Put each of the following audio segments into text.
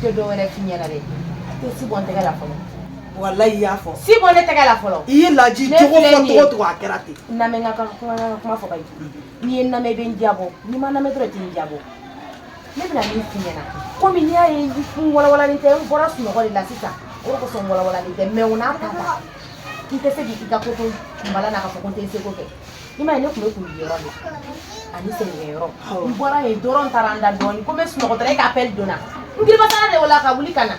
Tɛ dɔ wɛrɛ f'i ɲɛna dɛ, a tɛ si bɔ n tɛgɛ la fɔlɔ. Walayi, i y'a fɔ. Si bɔ ne tɛgɛ la fɔlɔ. I ye Laji Ne cogo filɛ fɔ nin ye. cogo cogo, a kɛra ten. N lamɛn, n ka kuma, n ka kuma fɔ ka ɲi. N'i ye n lamɛn, i bɛ n diyabɔ. N'i ma n lamɛn dɔrɔn, i tɛ n diyabɔ. Ne bɛna min f'i ɲɛna, komi n'i y'a ye n walawalalen tɛ, n bɔra sunɔgɔ de la sisan, o de kosɔn n walawalalen tɛ. Mais o n'a ta ta, n tɛ se k'i ka ko to kunbala na k'a fɔ ko n tɛ n seko kɛ. I m'a ye, ne tun bɛ kundi yɔrɔ de la ani sɛnɛkɛyɔrɔ. N bɔra yen dɔrɔn, n taara n da dɔɔnin ko n bɛ sunɔgɔ dɔrɔn, e ka appel donna, n giribatara de o la ka wuli ka na.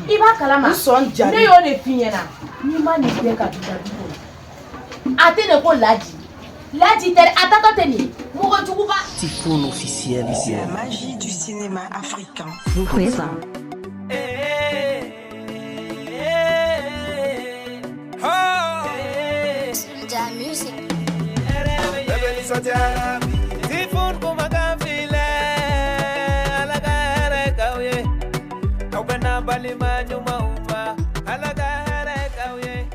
I b'a kalama. N sɔn jari. Ne y'o de f'i ɲɛna, n'i ma nin bɛɛ ka du ka du kɔnɔ, a tɛ ne ko Laji, Laji tɛ dɛ, a tatɔ tɛ nin ye, mɔgɔ juguba. Typhoon officiel. La magie du cinéma africain. Vous présente. Music. Bɛɛ nisɔndiyara bi. Typhoon kumakan filɛ, Ala ka hɛrɛ k'aw ye. Aw bɛ n'a balima ɲumanw ma, Ala ka hɛrɛ k'aw ye.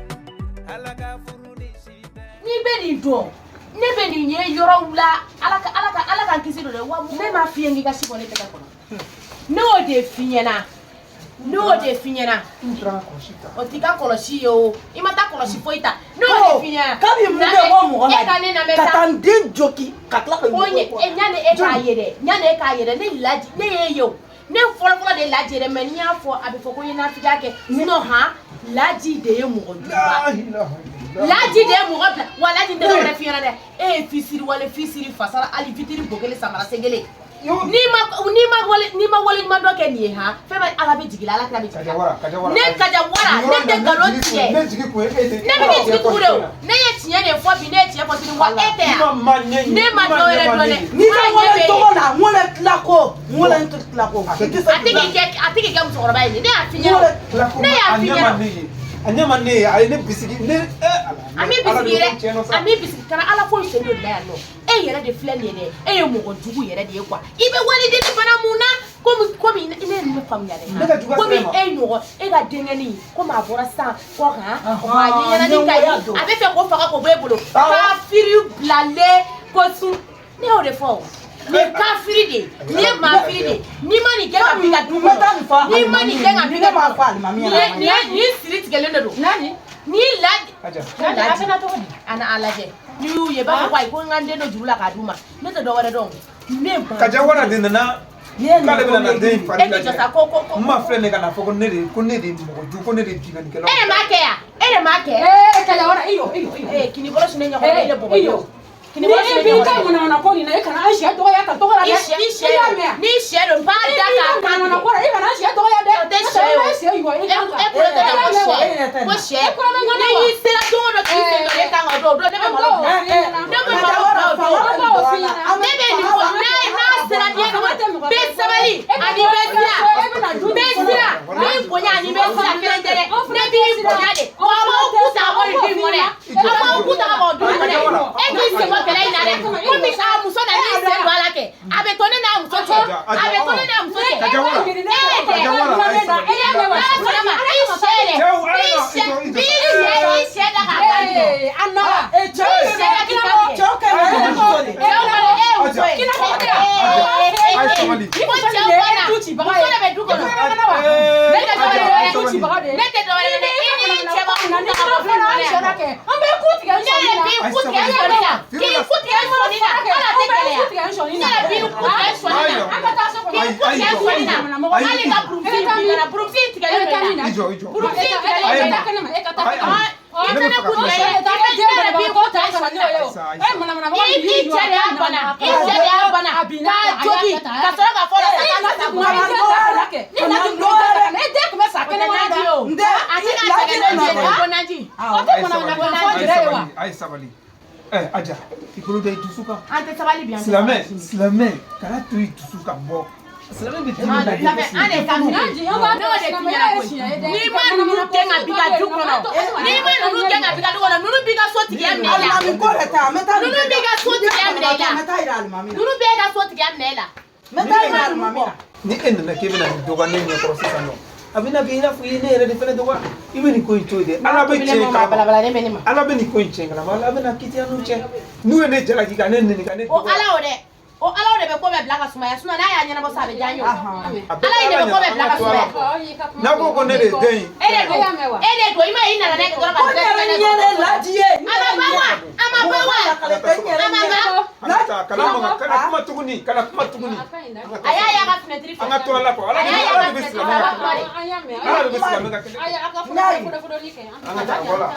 Ala ka furu ni si bɛn. N'i bɛ nin dɔn, ne bɛ nin ye yɔrɔw la. Ala ka, Ala ka, Ala k'an kisi don dɛ. Wa ne m'a f'i ye k'i ka si bɔ ne tɛgɛ kɔnɔ. Ne y'o de f'i ɲɛna, ne y'o de f'i ɲɛna. N taara kɔlɔsi ta. O t'i ka kɔlɔsi ye o, i ma taa kɔlɔsi foyi ta. Ne y'o de f'i ɲɛna. Kabi mun bɛ bɔ mɔgɔ E ka ne la lamɛn ka sa. taa n den joki ka tila ka Ko ɲɛ e, ɲani e k'a ye dɛ, ɲani e k'a ye dɛ, ne Laji, ne y'e ye o, ne fɔlɔ fɔlɔ de ye Laji ye dɛ. Mais n'i y'a fɔ, a bɛ fɔ ko n ye nafigiya kɛ. Sinon han, Laji de ye mɔgɔ juguba. La ilaha illallah. Laji de ye mɔgɔ bila wa. Laji, n tɛ dɔwɛrɛ f'i ɲɛna dɛ, e ye fisiri wale fisiri fasara, hali fitiri bo kelen samara sen kelen. N'i ma wale ɲuman dɔ kɛ nin ye han, fɛn bɛ Ala bɛ jigin la, Ala kira bɛ jigin la. Kajawara, Kajawara. Ne Kajawara, ne tɛ nkalon tigɛ. Ne jigi kun ye e de. Ne bɛ k'i jigi tugu de o. Ne ye tiɲɛ de fɔ bi, ne ye tiɲɛ fɔ sini wa, e tɛ I yan. ma ma ɲɛ. Ne ma dɔ wɛrɛ dɔn dɛ. N'i ka Maa ɲɛ ŋɔlɛ bɛ tɔgɔ la, ŋɔlɛ tila ko, ŋɔlɛ tɛ tila ko. I tɛ se. A tɛ k'i kɛ, a tɛ k'i kɛ musokɔrɔba ye. Ne y'a f'i ɲɛna, ne y'a A f'i ɲɛ ma ɲɛna. ne ye. A ɲɛ ma ne ye. A ye ne bisigi. Ne Ala. A m'i Ala bisigi de ko tiɲɛ dɛ nɔ sa. A m'i bisigi kana Ala foyi sen don la yan nɔ. E yɛrɛ de filɛ nin ye dɛ, e ye mɔgɔ jugu yɛrɛ de ye quoi. I bɛ waliden fana mun na? Komi ne ye nin faamuya dɛ. Ne ka juguya Komi sira ma. e ɲɔgɔn, e ka denkɛnin, komi a bɔra sisan kɔ kan, a ye ɲɛnani ka ye, ɲɛngoya don. a bɛ fɛ k'o faga k'o bɔ e bolo. Kafiri bilalen ko sun, ne y'o de fɔ o. Nin ye kafiri de ye, nin ye maafiri de ye. N'i ma nin kɛ ka bin ka du N bɛ taa nin fɔ kɔnɔ, n'i ma nin kɛ ka bin ne ka m'a du fɔ alimami kɔnɔ, ɲɛna. nin ye siri tigɛlen de don. Nani? N'i la Kaja. Nani? A bɛna cogo di? A na a lajɛ, n'i y'u ye, i b'a fɔ ko ayi, ko n ka n den don juru la k'a d'u ma. Ne tɛ dɔ wɛrɛ dɔn, ne ba. Kajawara de nana. N'i ye nin K'ale bɛna na den in fari E k'i jɔ sa, ko N ma filɛ nin ye ka na fɔ ko ne de ye mɔgɔ jugu, ko ne de ye binkannikɛla. E de m'a kɛ yan, e de m'a kɛ. Ee, Kajawara, i jɔ, i jɔ, i jɔ. Ee, kinibolo sinɛ ɲɔgɔn, e de bɔgɔ I jɔ. ye. Ni e b'i ka manamana ko nin na, e kana an sɛ dɔgɔya ka tɔgɔ la I dɛ. sɛ, i sɛ I y'a don mɛn? N'i sɛ don, n b'a da N'i k'a ka kan manamana tigɛ. ko la, e kana an sɛ dɔgɔya dɛ. O tɛ sɛ ye o. E sɛ jɔ i E kan kan. e kulo tɛ E y'a ko mɛn wa? sɛ, ko sɛ. E kulo bɛ ɲɔgɔn na N'i wa? y'i sera don o don k'i sen don ne kan ka o don, o don ne bɛ malo bila. Ne bɛ malo bila o don. An b'o f'i ɲɛna. Ne bɛ nin fɔ, n'a sera diɲɛ kɔnɔ, bɛ sabali ani bɛ sira, bɛ sira, ni bonya ani bɛ sira kelen tɛ dɛ. Ne b'i bonya de, wa a b'aw ku ta ka bɔ nin du in kɔnɔ yan, a b'aw ku ta ka bɔ du in kɔnɔ yan. E k'i sen bɔ kɛlɛ in na dɛ, komi a muso na n'i sen don a la kɛ, a bɛ to ne n'a muso cɛ, a bɛ to ne n'a muso cɛ. Kajawara. E dɛ, Kajawara, a ye sabali. e y'a mɛn wa? N'a sɔnna ma, i sɛ dɛ, Cɛw, a i ye na, sɛ, i jɔ, i jɔ. i sɛ, i sɛ da k'a kan tigɛ. Ee, a nana. Ee, cɛw I sɛ da k'i kan tigɛ. Cɛw ka ɲi ni muso de. Cɛw ka e ye muso ye. Kina ko tɛ. A ye sabali. Ko cɛw ka na, muso de bɛ du kɔnɔ. Ee, Ne tɛ dɔwɛrɛ Aja, a ye ye dɛ. sabali. Ne tɛ dɔwɛrɛ ye dɛ. I ni cɛ b'a kun ta ka bɔ du kɔnɔ An yan. kɛ. An bɛ ku tigɛ n Ne yɛrɛ sɔnni na. b'i ku tigɛ n sɔnni na. K'i ku tigɛ n sɔnni na. Hali a tɛ gɛlɛya. Ne yɛrɛ b'i ku tigɛ n sɔnni na. An ka taa so kɔnɔ. K'i ku tigɛ n sɔnni na. Hali ka burusi bin ka na, burusi tigɛlen don i la. I jɔ, i jɔ. Burusi E tigɛlen ka don i taa la. kɛnɛma, e ka taa Ayi, kɛnɛma. ayi. I Ne tɛ bɛ ne fɛ ku ka tigɛ kuma. i la. Ne yɛrɛ b'i ku tigɛ n sɔnni na. Ayisa, E manamana mɔgɔ I min i cɛ de y'a bana, i cɛ de y'a bana k'a jogi ka sɔrɔ k'a fɔ la sa k'a sa kun. Ni Laji kun bɛ ta e den kun bɛ sa O tɛ kɛnɛma naji ye o. N tɛ A tɛ k'a sɛgɛn naji ye dɛ, ko naji. O tɛ manamana ko fɔ A ye jɛrɛ ye wa? sabali, a ye sabali. Ɛ, Aja, i bolo da i dusu kan. An tɛ sabali bi, an tɛ Silamɛ, sabali. silamɛ, kana to i dusu ka bɔ. Silamɛ bɛ dimi An na. de an de ka Naji, an b'a ne y'o de f'i silamɛya ɲɛna ye koyi. siɲɛ ye dɛ. N'i ma ninnu gɛn ka b'i ka du kɔnɔ, n'i ma ninnu gɛn ka b'i ka du kɔnɔ, ninnu b'i ka so tigiya minɛ i la. Alimami ko de tɛ, an bɛ taa nin Ninnu b'i ka so tigiya minɛ i la. An bɛ taa yira alimami na. Ninnu b'e ka so tigiya minɛ i la. N bɛ taa yira alimami na. Ni e nana k'e bɛna nin dɔgɔya ne ɲɛkɔrɔ sisan nɔ, a bɛna kɛ i n'a fɔ i ye ne yɛrɛ de fɛnɛ dɔgɔya. I bɛ nin ko in to yen dɛ. Ala bɛ tiɲɛ kalama. Balabala ne bɛ ne ma. Ala bɛ nin ko in tiɲɛ kalama. Ala bɛna kiti an n'u cɛ. N'u ye ne jalaki ka ne neni ka ne O dɔgɔya. Ala o dɛ. O Ala de bɛ ko bɛɛ bila ka sumaya, sinon n'a y'a ɲɛnabɔ sa a bɛ diya n ye o. Ala in de bɛ ko bɛɛ bila ka sumaya. N'a ko ko ne de ye den ye. E de don, e de don, i ma ye i nana ne dɔrɔn ka Ko ne yɛrɛ ɲɛ de Laji ye. A ma ban wa? A ma ban wa? A ma ban. Kana taa, kana maga, kana kuma tuguni, kana kuma tuguni. A y'a ye a ka fenêtre fɛ. An ka to Ala kɔ, Ala A de y'a ye a Ala ka de bɛ fenêtre fɛ, silamɛ a b'a ka kuma de. kɛlɛ. Ala de bɛ silamɛ ka kɛlɛ. N'a ye. An ka taa, voilà.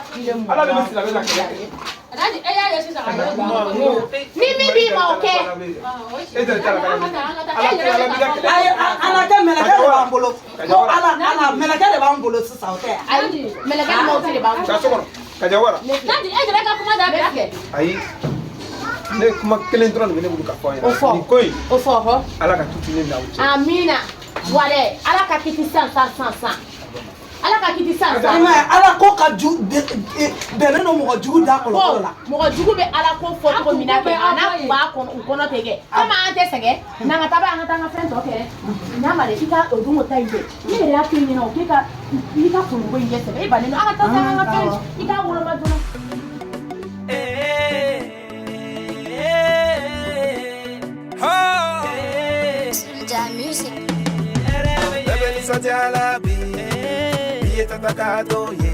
Ala de bɛ silamɛ ka kɛlɛ kɛ. Ni min b'i ma o kɛ. E tɛ taa la ka Ala tɛ Ala b'i ka kɛlɛ. Ayi, ala kɛ mɛlɛkɛ de b'an bolo. Ko ala ala mɛlɛkɛ de b'an bolo sisan, o tɛ yan. Ayi, mɛlɛkɛ ni mɔgɔ de b'an bolo. Taa so kɔnɔ, Kajawara. Ayi, ne kuma kelen dɔrɔn de bɛ ne bolo ka fɔ a O fɔ. ɲɛna. Nin ko in, O fɔ hɔ. Ala ka kiti ne n'aw cɛ. Amina. Wa dɛ, Ala ka kiti san san san san. Ala ka kiti san I san. m'a ye, ala ko ka ju bɛnnen don mɔgɔ jugu da kɔlɔlɔ la. Mɔgɔ jugu bɛ Ala ko fɔ cogo min na kɛ, a n'a kun b'a kɔnɔ, u kɔnɔ tɛ kɛ. Komi an tɛ sɛgɛn, n'an ka taa ba, an ka taa an ka fɛn tɔ kɛ dɛ. N'a ma dɛ, i ka o dun o ta in kɛ. Ne yɛrɛ y'a f'i ɲɛna o k'e ka i ka kolonko in kɛ sɛbɛ, e bannen don. An ka taa sa, an ka fɛn, i k'a woloma joona. Bɛɛ bɛ nisɔndiya la bi, bi ye Tata ka don ye.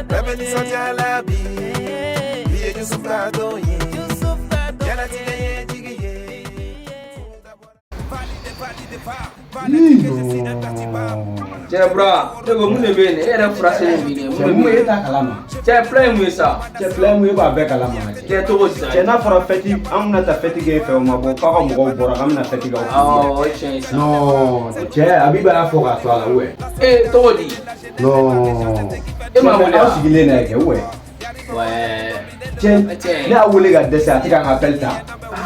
Bɛɛ bɛ nisɔndiya la bi, bi ye Yusuf ka don ye. Diɲɛlatigɛ ye jigi ye. Cɛ Bura, ne ko mun de bɛ yen, e yɛrɛ fura selen bi dɛ, Cɛ mun mun de bɛ e yen? t'a kalama. Cɛ plan ye mun ye sa? Cɛ plan ye mun ye, e b'a bɛɛ kalama cɛ. Cɛ cogo di sa? Cɛ n'a fɔra fɛti, an bɛna taa fɛti kɛ e fɛ, o ma bɔ k'aw ka mɔgɔw bɔra k'an bɛna fɛti kɛ aw fɛ. Awɔ, o ye tiɲɛ ye sa. Non, cɛ Abiba y'a fɔ k'a to a la ouais. Ee cogo di? Non. E m'a wele Aw wa? sigilen na kɛ ouais. Ouais. Cɛ Cɛ. ne y'a wele ka dɛsɛ, a tɛ ka n ka appel ta.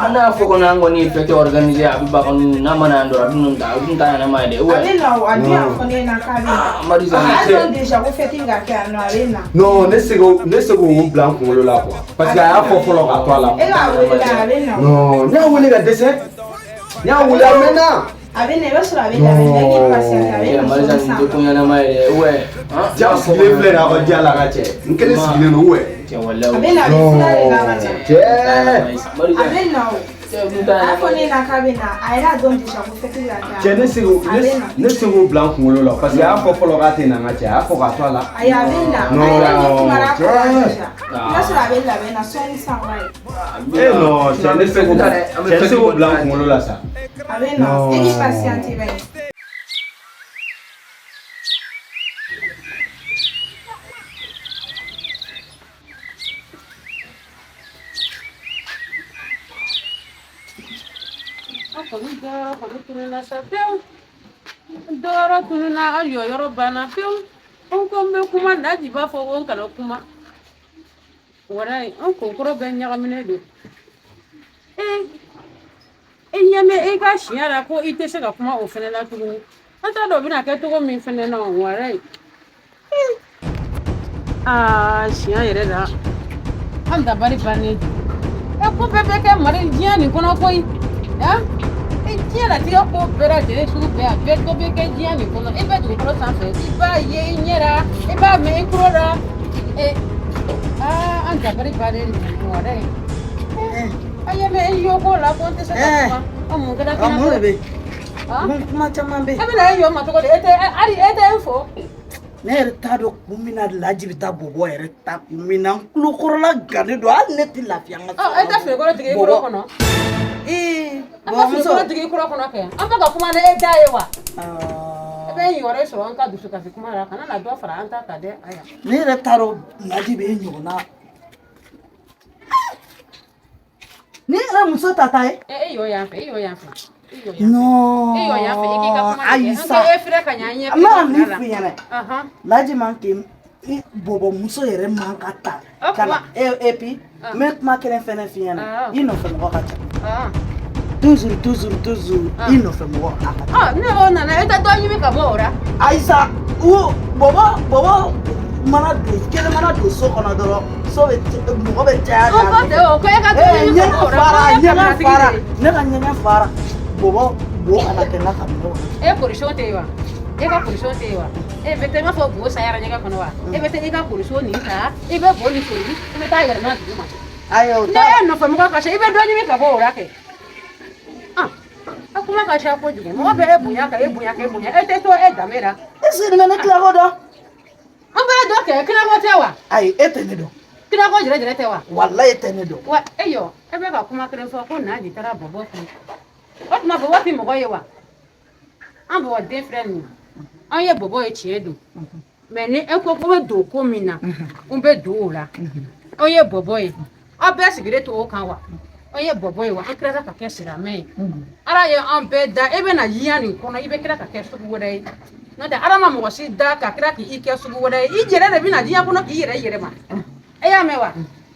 An n'a fɔ kɔni an kɔni ye fɛti organiser Abiba kɔni n'a ma na yan dɔrɔn a dun ta a dun t'a ɲɛnama ye dɛ A ouais. bɛ na o, a dun y'a fɔ ne ɲɛna k'a bɛ na. Amadu A Zan y'a cɛ. dɔn déjà ko fête ka kɛ yan nɔ, a bɛ na. Non, ne se k'o bila n kunkolo la quoi. Parce que a y'a fɔ fɔlɔ k'a to a la. E k'a wele la, a bɛ na o. Non, ne y'a wele ka dɛsɛ. Ne y'a wele a mɛnna. A bɛ na, i b'a sɔrɔ a bɛ labɛn na, e k'i patienter, a bɛ Cɛ na Amadu sɔɔni Zan nin tɛ sisan. ko ɲɛnama ye dɛ ouais. Cɛ aw sigilen filɛ nin ye aw ka diya la ka cɛ. N kelen sigilen don ouais. Cɛ walayi. A bɛ na, a bɛ sira de la ka na. Cɛ. Amadu A Zan. bɛ na o. Cɛ dun t'a A y'a ɲɛnama fɔ ne ye. ɲɛna k'a bɛ na, a yɛrɛ y'a dɔn déjà ko fête ka kɛ yan Cɛ nɔ. ne se k'o A bɛ na. ne se k'o bila n kunkolo la parce que a y'a fɔ fɔlɔ k'a tɛ na n ka cɛ, a y'a fɔ k'a to a la. Ayi, a bɛ na. A Non, yɛrɛ ɲɛ kumara a cɛ. kɔrɔ déjà. I b'a sɔrɔ a bɛ labɛn na sɔɔni sisan wa ye. Eh non, cɛ ne se k'o cɛ ne se k'o bila n kunkolo la sa. A bɛ na, e k'i patienter ba ye. An kɔni dayɔrɔ kɔni tununna sa pewu. N dayɔrɔ tununna, an jɔyɔrɔ banna pewu. N ko n bɛ kuma, Laji b'a fɔ ko n kana kuma. Walayi, an kunkolo bɛɛ ɲagaminen don. Ee, e ɲɛ bɛ e ka siɲɛ la ko i tɛ se ka kuma o fɛnɛ la tuguni. An t'a dɔn o bɛna kɛ cogo min fɛnɛ na o, walayi. Aa, siɲɛ yɛrɛ la, an dabali bannen don. E ko bɛɛ bɛ kɛ Mali diɲɛ nin kɔnɔ koyi. Han? E diɲɛ latigɛ ko bɛɛ lajɛlen sugu bɛɛ, a bɛɛ dɔ bɛ kɛ diɲɛ nin kɔnɔ. E bɛ dugukolo sanfɛ, i b'a ye i ɲɛ la, i b'a mɛn i tulo la. E, aa, an dabali bannen don, walayi. A ɲɛ bɛ e yɔ ko la ko n tɛ se ka kuma. Ɔ, mun kɛra Ɔ, mun de bɛ yen? Han? Mun kuma caman bɛ E yen. bɛna e yɔ ma cogo di? E tɛ hali e tɛ n fo. Ne yɛrɛ t'a dɔn kun min na Laji bɛ taa bɔbɔ yɛrɛ ta kun min na, n tulo kɔrɔla gannen don, hali ne tɛ lafiya n ka so Ɔ, e tɛ firikolo tigɛ i kɔrɔ Bɔbɔ. kɔnɔ. Ee, An ka bɔbɔmuso. firikolo tigɛ i kɔrɔ kɔnɔ kɛ. An bɛ ka kuma ni e da ye wa? E bɛ n yɔrɔ sɔrɔ an ka dusukasi kuma la, kana na dɔ fara an ta kan dɛ. Aya. Ne yɛrɛ t'a dɔn Laji bɛ e ɲɔgɔnna. Ne yɛrɛ muso tata ye. E e yɔ yan fɛ, e yɔ yan fɛ. E yɔ yan fɛ. Non, E yɔ yan fɛ, i k'i ka kuma de kɛ. ayi An sa. ka e filɛ ka ɲɛ an ɲɛ N bɛna min fila la. f'i ɲɛna. Ahan. Laji man k'i i bɔbɔmuso yɛrɛ man ka ta O ka na kuma. e et puis n bɛ kuma kelen fɛnɛ f'i ɲɛna, Ah. i nɔfɛ mɔgɔ ka ca. Ah. Toujours toujours toujours, Ah. i nɔfɛ mɔgɔ a ka ca. Ɔ, ne o nana, e tɛ dɔ ɲimi ka bɔ o la. Ayisa, u bɔbɔ bɔbɔ mana don, kelen mana don so kɔnɔ dɔrɔn, so bɛ mɔgɔ bɛ caya. O ko tɛ o, ko e ka dɔ Ee, ɲimi ka bɔ ɲɛgɛn o la. fara, Ko e ye ɲɛgɛn kabilatigi fara, de ye. ne ka ɲɛgɛn fara, bɔbɔ bo kana kɛ n ka kabila kɔnɔ. E polisiw tɛ yen wa? E ka polisiw tɛ yen wa? E bɛ taa i b'a fɔ bo sayara ɲɛgɛn kɔnɔ wa? E bɛ taa i ka polisiw nin ta, i bɛ bo nin soli, i bɛ taa yɛlɛma dugu ma. Ayi, o Ne t'a e nɔfɛ mɔgɔ ka ca, i bɛ dɔ ɲimi ka bɔ o la kɛ. Kuma ka ca kojugu. Mɔgɔ bɛ e bonya ka e bonya ka e bonya. E tɛ to e danbe la. Est ce que nin bɛ ne tilako dɔn? An bɛɛ dɔ kɛ kinako tɛ wa? Ayi, e tɛ ne dɔn. Kinako jɛrɛ jɛrɛ tɛ wa? Walayi e tɛ ne dɔn. Wa e yɔ, e bɛ ka kuma kelen fɔ ko Naji taara bɔbɔ furu. O tuma bɔbɔ ti mɔgɔ ye wa? An bɔbɔ den filɛ nin ye. An ye bɔbɔ ye tiɲɛ don. Mais ni e ko ko bɛ don ko min na, n bɛ don o la. An ye bɔbɔ ye. Aw bɛɛ sigilen to o kan wa? An ye bɔbɔ ye wa? An tilala ka kɛ silamɛ ye. Ala ye an bɛɛ da, e bɛna yiya nin kɔnɔ, i bɛ tila ka kɛ sugu wɛrɛ ye. N'o tɛ Ala ma mɔgɔ si da ka tila k'i kɛ sugu wɛrɛ ye. I yɛrɛ de bɛna diɲɛ kɔnɔ k'i yɛrɛ yɛlɛma. E y'a mɛn wa?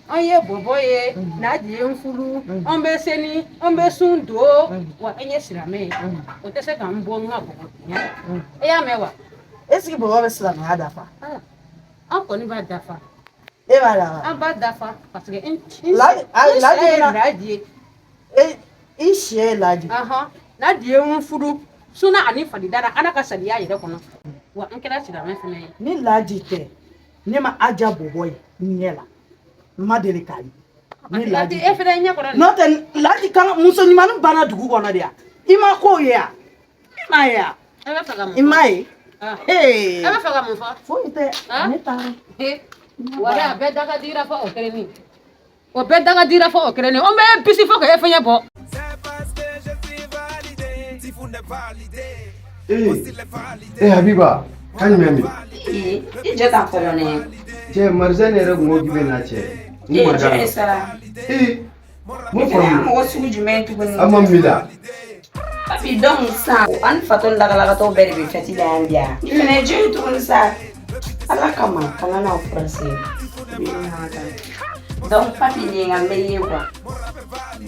An ye bɔbɔ ye, Naji ye n furu, an bɛ seli, an bɛ sun don, wa an ye silamɛ ye. O tɛ se k'an bɔ n ka bɔbɔdenya la. E y'a mɛn wa? Est ce que bɔbɔ bɛ silamɛya dafa? An kɔni b'a dafa. E b'a dafa? An b'a dafa parce que n Laji ye Laji ye. E i si ye Laji. Laji ye n furu suna ani fadida la Ala ka sariya yɛrɛ kɔnɔ. Wa n kɛra silamɛ fana ye. Ni Laji tɛ, ne ma Aja bɔbɔ ye n ɲɛ la. N ma deli k'a ye. Ni Laji e fana ɲɛ kɔrɔ. N'o tɛ Laji kan muso ɲumannin banna dugu kɔnɔ de ya. I ma kow ye ya? I m'a ye ya? E bɛ fɛ ka mun fɔ? I m'a ye? E bɛ fɛ ka mun fɔ? Foyi tɛ. Ne taara. Wala a bɛɛ daga dira fɔ o kelenni. O bɛɛ daga dira fɔ o kelenni. O bɛɛ bisi fo k'e fɛngɛ bɔ. Eh Habiba, kan jumɛn bɛ? I jɛ t'a fɔlɔ nɛ. Cɛ Marizan yɛrɛ kun ko k'i bɛ na cɛ. Ee jɔn ye sara. Ee mun faamu. Mɔgɔ sugu jumɛn ye tuguni? An ma min la. Papi donc sisan an fatɔ ni lakalakatɔw bɛɛ de bɛ fɛti la yan bi yan. Nin fɛnɛ ye jɔn ye tuguni sa? Ala kama kana n'aw furase. Donc papi nin ye n ka meri ye quoi.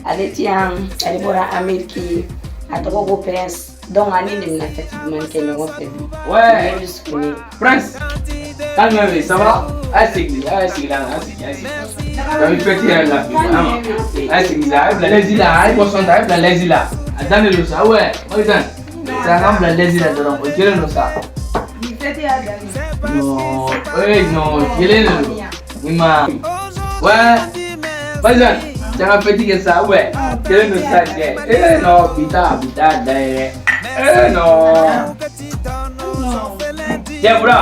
Ale ti yan, ale bɔra Amérique, a tɔgɔ ko Prince. Donc ani de bɛna fɛti duman kɛ ɲɔgɔn fɛ bi. Ouais. Prince. Kan jumɛn bɛ yen, ça va? A ye sigi, a ye sigi la, a ye sigi, a ye sigi. A bɛ fɛti yɛrɛ la bi, a ye sigi sa, a ye bila lɛzi la, a ye boisson ta, a ye bila lɛzi la. A dan de don sa, ouais, Marizan. Sa k'an bila lɛzi la dɔrɔn, o jɛlen don sa. Non, eh non, jɛlen de don. I ma. Ouais. Marizan, cɛ ka fɛti kɛ sa, ouais. Jɛlen don sa cɛ. Eh non, bi ta dan ye dɛ. Eh non. Cɛ Bura.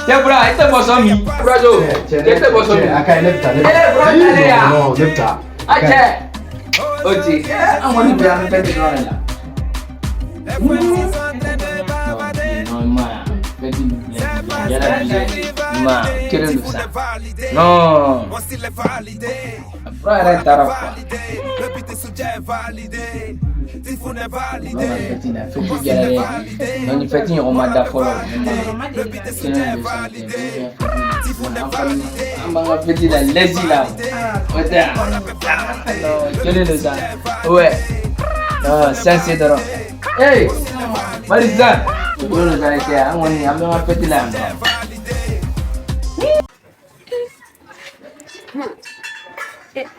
Cɛ Bura, e tɛ boisson min. Burajo, e tɛ boisson min. A ka ɲi, ne bɛ taa, ne bɛ taa. Eh Bura talen ya. Non, ne bɛ taa. A cɛ. O ci, an kɔni bi an bɛ fɛti dɔrɔn de la. Non, ma, fɛti yɛrɛ bi dɛ. Ma, kelen don sa. Non. A fura yɛrɛ taara quoi. Fɛti la, fɛti jɛra dɛ. Non, ni fɛti ɲɔgɔn ma da fɔlɔ. Kelen don sa, an b'an ka fɛti la lɛsi la. O tɛ yan. Non, kelen don sa. Ouais. Non, sisan dɔrɔn. Hey, Marizan. O don sa cɛ, an kɔni an bɛ an ka fɛti la yan nɔ.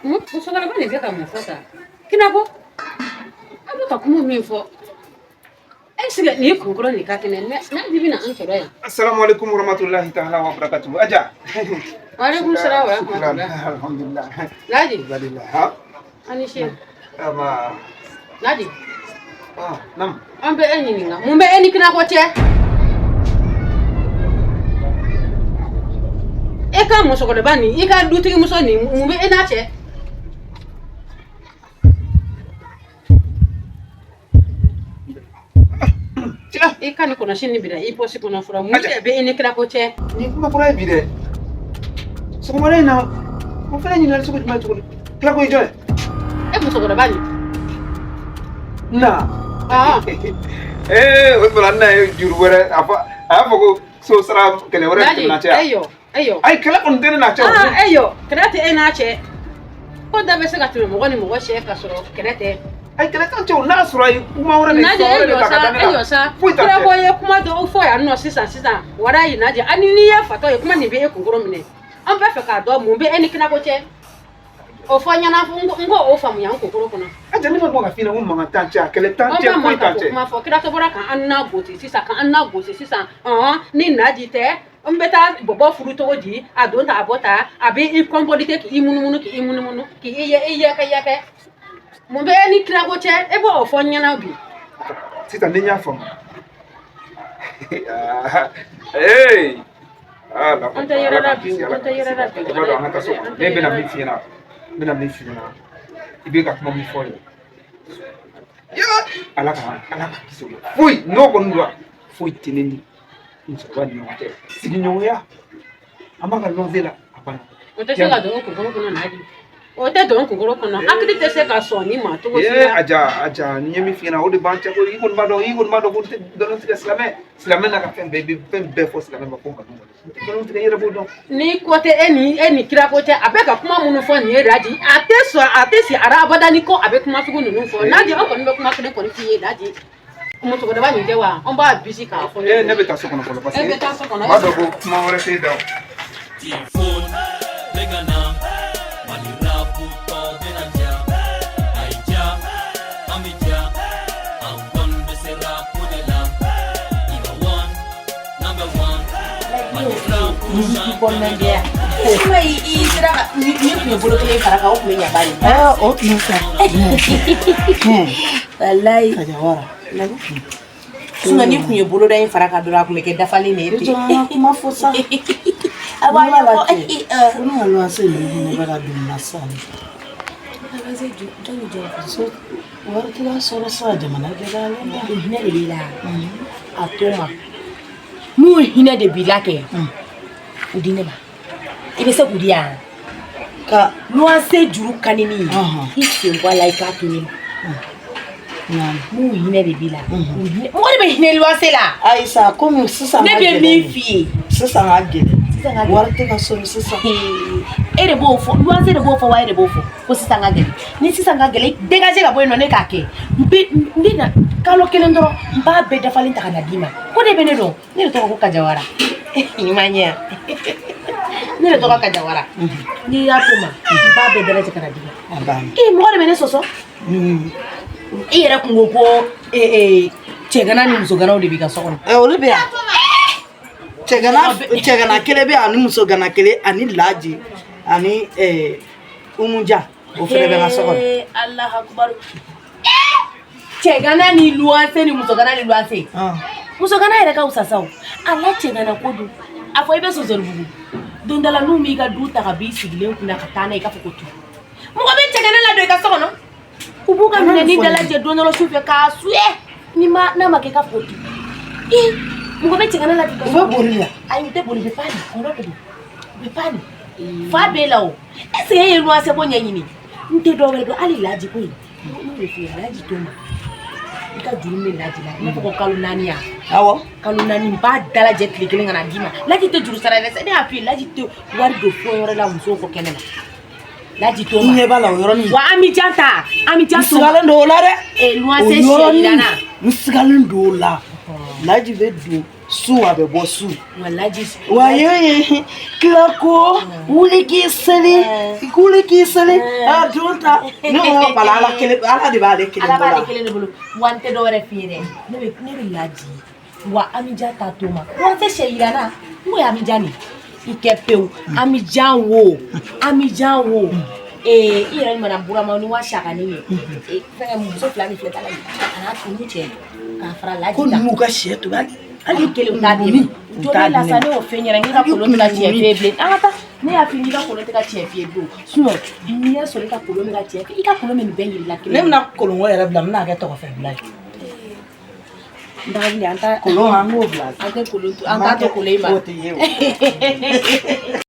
Musokɔrɔba nin bɛ ka mun fɔ tan? Kinako, a bɛ ka kuma min fɔ, est ce que nin kunkolo nin ka kɛnɛ? N'a bɛna an sɔrɔ yan. Assalamu alaikum warahmatullahi ta'ala wa barakatuh. Aja. Waalaikum salam wa rahmatullah. Alhamdulillah. Laji. Ha? Ani si. Ama. Laji. Ah, nam. An bɛ e ɲininka, mun bɛ e ni Kinako cɛ? E ka musokɔrɔba nin, i ka dutigi muso nin, mun bɛ e n'a cɛ? I ka nin kɔlɔsi nin bila i pɔsi kɔnɔ fɔlɔ, mun de bɛ e ni Kinako cɛ? Nin kuma kura ye bi dɛ. Sɔgɔmada in na, o fana ɲininkali sugu jumɛn tuguni? Kinako ye jɔn ye? E musokɔrɔba nin. Na. Ee, o sɔrɔ na ye juru wɛrɛ a fɔ, a y'a fɔ ko so sara kɛlɛ wɛrɛ tɛmɛna cɛ yan. Ayiwa, ayiwa. Ayi, kɛlɛ kɔni tɛ ne n'a cɛ o. Ah, ayiwa, kɛlɛ tɛ e n'a cɛ. Ko da bɛ se ka tɛmɛ mɔgɔ ni mɔgɔ cɛ ka sɔrɔ kɛlɛ tɛ. Ayi, kɛlɛ t'an cɛ o, n'a sɔrɔ a ye kuma wɛrɛ de Naji, sɔn e wɛrɛ de jɔ ta ka sa, da ne e la. jɔ sa. Foyi t'an cɛ. Kinako ye kuma dɔw fɔ yan nɔ sisan sisan. Walayi Naji, hali n'i ye fatɔ ye, kuma nin bɛ e kunkolo minɛ. An bɛ fɛ k'a dɔn mun bɛ e ni Kinako cɛ. O fɔ n ɲɛna, n k'o faamuya n kunkolo kɔnɔ. Aja, ne ma bɔ ka f'i ɲɛna ko mankan t'an cɛ, a kɛlɛ t'an An cɛ, bɛ foyi t'an mankan ko cɛ. kuma fɔ. Kinako bɔra k'an na gosi sisan, k'an na gosi sisan. Ɔhɔn, ni Naji tɛ, n bɛ taa bɔbɔ furu cogo di? A don ta, a bɔ ta, a bɛ i kɔnpɔlite k'i munumunu, k'i munumunu, k'i i yɛkɛ yɛkɛ. Mun bɛ e ni Kinako cɛ? E b'o fɔ n ɲɛna bi. Sisan ni n y'a faamu. Ee! Ala An tɛ yɛrɛ la bi, an tɛ yɛrɛ la bi. I b'a dɔn an ka taa so kɔnɔ. Ne bɛna min f'i ɲɛna, n bɛna min f'i ɲɛna. I bɛ ka kuma min fɔ ye. Ala ka kisi o ma. Foyi n'o kɔni don, foyi tɛ ne ni musokɔrɔba ni ɲɔgɔn cɛ. Sigiɲɔgɔnya, an b'a ka luwanse la, a banna. O tɛ se ka don kunkolo kɔnɔ Naji. O tɛ don kunkolo kɔnɔ. Hakili tɛ se ka sɔn nin ma cogo si la. Aja, ni ye min f'i ɲɛna, o de b'an cɛ koyi. I kɔni b'a dɔn ko n tɛ nkalon tigɛ silamɛ n'a ka fɛn bɛɛ, i bɛ fɛn bɛɛ fɔ silamɛ ma ko nkalon don. N tɛ nkalon tigɛ, i yɛrɛ b'o dɔn. Ni ko tɛ e ni kira ko cɛ, a bɛ ka kuma minnu fɔ nin ye Laji, a tɛ sɔn, a tɛ si abada ni ko a bɛ kuma sugu ninnu fɔ. Naji, an kɔni bɛ kuma kelen kɔni f'i ye Laji. Musokɔrɔba nin tɛ wa? An b'a bisi k'a fɔ. Ne bɛ taa so kɔnɔ fɔlɔ parce que E bɛ taa so kɔnɔ. n b'a dɔn ko kuma wɛrɛ t'e da o. I sera ka ni tun ye bolo kelen fara kan, o tun bɛ ɲa ba de. O tun bɛ sa. Walayi. Kajawara. Sinon ni tun ye boloda in fara kan dɔrɔn, a tun bɛ kɛ dafalen de ye ten. I jɔ an ka kuma fɔ sa. A b'a Ni ala ɲɛfɔ. cɛ, ko ne ka luwanse ninnu fɛnɛ bɛ ka don n na sisan. Luwanse jɔn ni jɔn? So wari tɛ ka sɔrɔ sisan, jamana gɛlɛyalen bɛ. O hinɛ de b'i la. A to ma. N'o hinɛ de b'i la kɛ, o di ne ma. I bɛ se k'o di yan. Ka luwanse juru kanini, i sen bɔ a la, i k'a to ne ma. N'o hinɛ de b'i la. Mɔgɔ de bɛ hinɛ luwanse la. Ayi sa, komi sisan Ne ka bɛ gɛlɛn min de. f'i ye. Sisan ka gɛlɛn. Sisan ka gɛlɛn. Wari tɛ ka sɔrɔ sisan. E de b'o fɔ, luwanse de b'o fɔ wa, e de b'o fɔ ko sisan ka gɛlɛn. Ni sisan ka gɛlɛn, dégagé ka bɔ yen nɔ, ne k'a kɛ. N bɛ na kalo kelen dɔrɔn, n b'a bɛɛ dafalen ta ka na d'i ma. Ko de bɛ ne dɔn, ne de tɔgɔ ko Kajawara. I ma ɲɛ yan. Ne de tɔgɔ Kajawara. N'i y'a to ma, n b'a bɛɛ dalajɛ ka na d'i ma. A banna. Ee, mɔgɔ de bɛ ne sɔsɔ. I yɛrɛ kun ko cɛgana ni musoganaw de b'i ka so kɔnɔ. Olu bɛ yan. Cɛgana kelen bɛ yan, ani musogana kelen, ani Laji, ani Umuja, o fɛnɛ bɛ n ka so kɔnɔ. Alahu akubaru. Cɛgana ni luwanse ni musogana ni luwanse. Musogana yɛrɛ ka fisa sa o. A la cɛgana ko don. A fɔ i bɛ Sosoribugu. Don dɔ la n'u m'i ka du ta ka b'i sigilen kunna ka taa n'a ye, i k'a fɔ ko tu. Mɔgɔ bɛ cɛgana ladon i ka so kɔnɔ. U b'u ka minɛni dalajɛ don dɔ la su fɛ k'a suyɛ. Ni ma n'a ma kɛ i k'a fɔ ko tu. Ii, mɔgɔ bɛ cɛgana ladon i ka so kɔnɔ. U bɛ boli la. Ayi, u tɛ boli, u bɛ pan de. Kɔnɔ de don. U bɛ pan de. Fa b'e la o. Est ce que e ye luwanse ko ɲɛɲini? N tɛ dɔ wɛrɛ dɔn hali Laji ko in. N'o de f'i ye, Laji to ma. I ka juru min bɛ Laji la, i b'a fɔ ko kalo 4 ya. Awɔ. Kalo 4, n b'a dalajɛ tile kelen ka na d'i ma. Laji tɛ juru sara dɛ. Ne y'a f'i ye, Laji tɛ wari don fɛn wɛrɛ la musow kɔ kɛnɛ ma. Laji to ma. N ɲɛ b'a la o yɔrɔnin. Wa Amijan ta, Amijan N to ma. sigalen don o la dɛ. Luwanse O yɔrɔnin, sɛ yiranna. N sigalen don o la. Laji bɛ don su, a bɛ bɔ su. Wa Laji. Wa ye kila ko wuli k'i seli, wuli k'i seli, a don ta. Ne ko bala ala kelen, ala de b'ale kelen Ala bolo. b'ale kelen de bolo. Wa n tɛ dɔ wɛrɛ f'i ye dɛ. Ne bɛ Laji ye. Wa Amijan ta to ma. Luwanse sɛ yiranna. N ko ye Amijan de. I kɛ pewu. Amijan wo. Amijan wo. I yɛrɛ ɲuman Burama ni wa sakani ye. Fɛngɛ muso fila min filɛ ta la nin. A n'a tunu cɛ. K'a fara Laji Ko kan. ninnu ka sɛ tobi hali. Hali kelen t'a di ma. U t'a Joli la di sa, ne ne ma. y'o fɛn ɲɛna, n k'i ka kolon tɛ ka tiɲɛ f'e bilen. An ka taa. Ne y'a f'i ye, k'i ka kolon tɛ ka tiɲɛ f'i ye bilen. Sinon n'i y'a sɔrɔ i ka kolon bɛ ka tiɲɛ, i ka kolon bɛ nin bɛɛ yir'i la kelen. Ne bɛna kolonko yɛrɛ bila, n bɛna kɛ tɔgɔfɛ bila ye. N taga wuli, an t'a Kolon an k'o bila. An tɛ kolon to, an t'a to kolon in ma. K'o tɛ ye o.